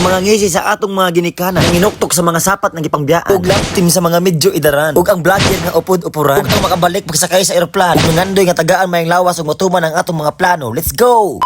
Ang mga ngisi sa atong mga ginikanan, nanginuktok sa mga sapat nga gipangbiyaan, ug love team sa mga medyo idaran, ug ang vlogger nga upod-upuran, ug ang makabalik pagsakay sa eroplano, ug nangandoy nga tagaan mayong lawas ug matuman ang atong mga plano. Let's go!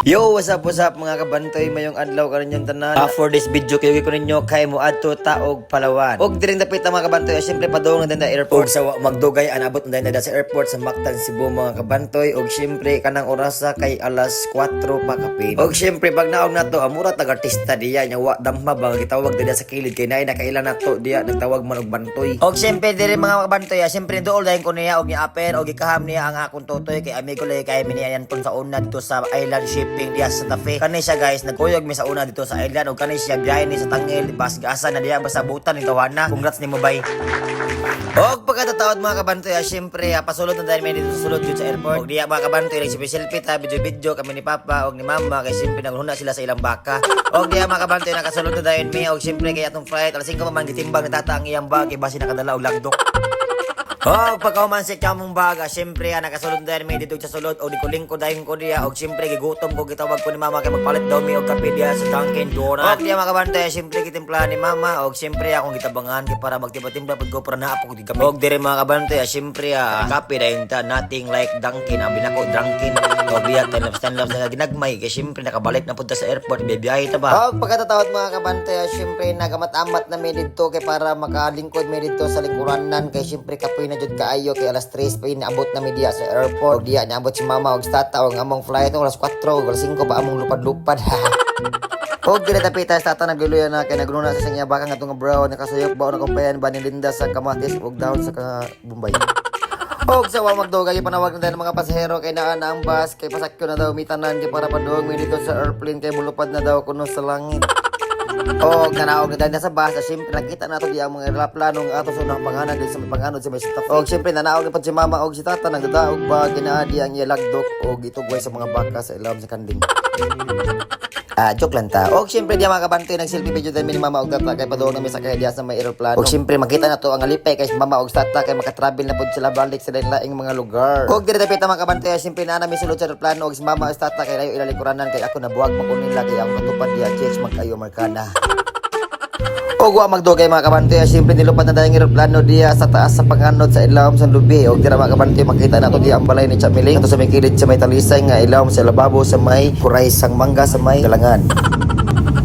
Yo, what's up mga kabantoy, mayong adlaw karon tanan. For this video kay ko ninyo kay mo adto ta og Palawan. Og diring dapit mga kabantoy, syempre padung na din airport. Og sa wa magdugay anabot na din sa airport sa Mactan, Cebu, mga kabantoy. Og syempre kanang orasa kay alas 4 pa kapin. Og syempre pag naog nato, amura tag artista diya nya wa damha ba gitawag diya sa kilid kay naay nakailan nato diya nagtawag man og bantoy. Og syempre diri mga kabantoy, syempre dool dayon ko niya og ni-aper og gikaham niya ang akong totoy kay amigo lay kay mi niya ton sa una dito sa Island Shipping diya sa Santa Fe. Kani siya, guys, nagkuyog mi sa una dito sa island og kani siya biyahe ni sa Tangil, bas asa na diya basta butan ni tawana. Congrats nimo, bay. Og pagkatataod mga kabantoy, syempre pasulod na dahil may dito sa sulod yun sa airport. Og diya mga kabantoy, nagselfie ta, video video kami ni Papa og ni Mama kay syempre naghuna sila sa ilang baka. Og diya mga kabantoy, nakasulod na dahil mi og syempre kay atong flight alas 5 pa man, gitimbang ni Tata ang iyang bag kay basi nakadala og lagdok. Oh, pagkauman sa kamong baga, syempre nakasulod dahil may dito sa sulod o di ko lingko dayon ko diya og syempre gigutom ko, gitawag ko ni Mama kay magpalit daw mi og kape diya sa Dunkin Donut. Og diya mga kabantay, syempre gitimplahan ni Mama og syempre akong gitabangan kay para magtiba-timpla pud ko para naa po ko gigamit. Og dire mga kabantay, syempre kape dayon ta, nothing like Dunkin, abi nako Dunkin. Og diya 10 laps 10 laps na ginagmay kay syempre nakabalik na pud ta sa airport, bibiyahe ta ba. Og pagkatatawad mga kabantay, syempre nagamat-amat na mi didto kay para makalingkod mi didto sa lingkuranan kay syempre kapoy na jud kaayo kay alas 3 pa inaabot na mi diya sa airport. Og diya niabot si Mama og tata og among flight alas 4 og alas 5 pa among lupad-lupad. Og ginatapita sa tata nagluluya na kay nagluna sa sanya baka nga nga brown nakasayop ba o nakumpayan ba ni Linda sa kamatis og dahon sa ka Bombay. Og sa wa magdugay, panawag na din ng mga pasahero kay naa na ang bus kay pasakyo na daw mi tanan kay para padung mi dito sa airplane kay mulupad na daw kuno sa langit. Og nanaog na dahil sa bus, siyempre nakita nato di ang mga eroplano nga ato sa unang panganad sa may panganod sa may staff. Og siyempre nanaog na pud si Mama og si Tata nagdadaog ba ginaadi ang iyalagdok og itugway sa mga baka sa ilawom sa kanding. Ah, joke lang ta. Og siyempre di mga kabantoy, nag-selfie video din mi ni Mama og Tata kay padung na mi sakay diya sa may eroplano. Og siyempre makita na to ang alipay kay Mama og Tata kay makatravel na pud sila balik sa laing mga lugar. Og diri dapit mga kabantoy, siyempre naa na mi sulod sa eroplano og si Mama og Tata kay layo ilalingkuranan kay ako nabuwag man ko nila kay akong katupad diya church magkayo markana. Og wa magdugay mga kabantoy, siyempre nilupad na dayong eroplano diya sa taas sa panganod sa ilawom sa lubi. Og dira mga kabantoy, makita nato diya ang balay ni Chamiling. Ato sa may kilid sa may talisay nga ilawom sa lababo sa may kuray sang mangga sa may galangan.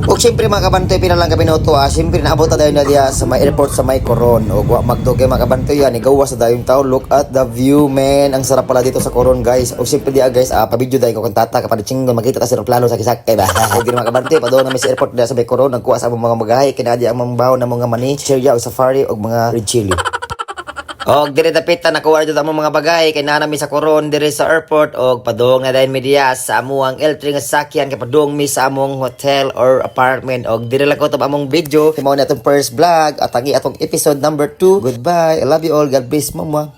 Og siyempre mga kabantoy, pila lang ka minuto, siyempre naabot na dayon na diya sa may airport sa may Coron. Og wa magdugay mga kabantoy, ni gawas sa dayong tao. Look at the view, man. Ang sarap pala dito sa Coron, guys. Og siyempre diya, guys, pa-video dayon ko kung tata kapag chinggon makita ta sa eroplano sa kisakay ba. Og di mga kabantoy, padung na mi sa airport diya sa may Coron, nagkuha sa among mga bagahe kinadi ang mga baon na mga mani, chichirya og safari og mga red chili. Og dire dapita nakuha dito ang mga bagay kay naa na mi sa Coron dire sa airport og padung na dayon mi diya sa amuang L3 nga sasakyan kay padung mi sa among hotel or apartment. Og dire lang ko to among video. Mao na atong first vlog at ang atong episode number 2. Goodbye. I love you all. God bless, mama.